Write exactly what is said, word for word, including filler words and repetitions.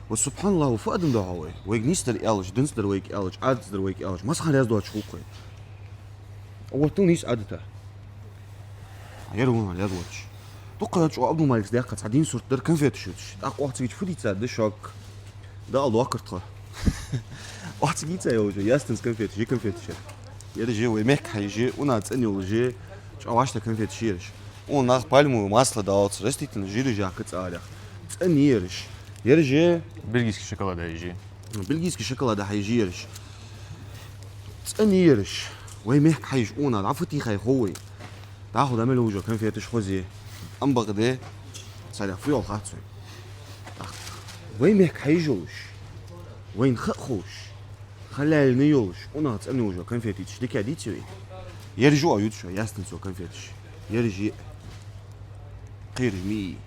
Ва субхьаналлахӀ, ва фу адам да хьо вай? Вайга нийсдар аьлча, динцдар вайга аьлча, Ӏадатдар вайга аьлча, массахана раьза доацаш хул-кх вай. Оттал нийса Ӏадат да. Ер вон раьза доацаш. Дукха чӀоагӀа Абдулмалика даьккха цхьа дийна сурт дар конфеташ юташ. ТӀаккха оаха цига фу дийцад, да шок. Да, ала доккхар тхо. Оаха цига йийца йолаш, ястонца конфеташ, жи конфеташ. Ераш вай мехка хьайжа, унахцӀена йолаш, чӀоагӀа вӀаштӀехьа конфеташ ераш. Укх наха пальмовое масло далац, растительный жир жаккха царех. ЦӀена ераш. Ераш. Бельгийский шоколад хьайжа. Бельгийский шоколад хьайжа ераш. ЦӀена ераш. Вай мехка хьайжа, укх наха дӀа фу тӀехьа хов вай. ДӀахо дӀа мел йолаш конфеташ хоза. Ам бакъда, царех фу йола хац вайна. Вай мехка хьайжа йолаш. Вайна ха а ховш. Ха лаьллина йолаш, унахцӀена йолаш конфеташ дика дийций вай? Ераш а юташ, ястонца конфеташ. Ераш а. Кхераш ма йий.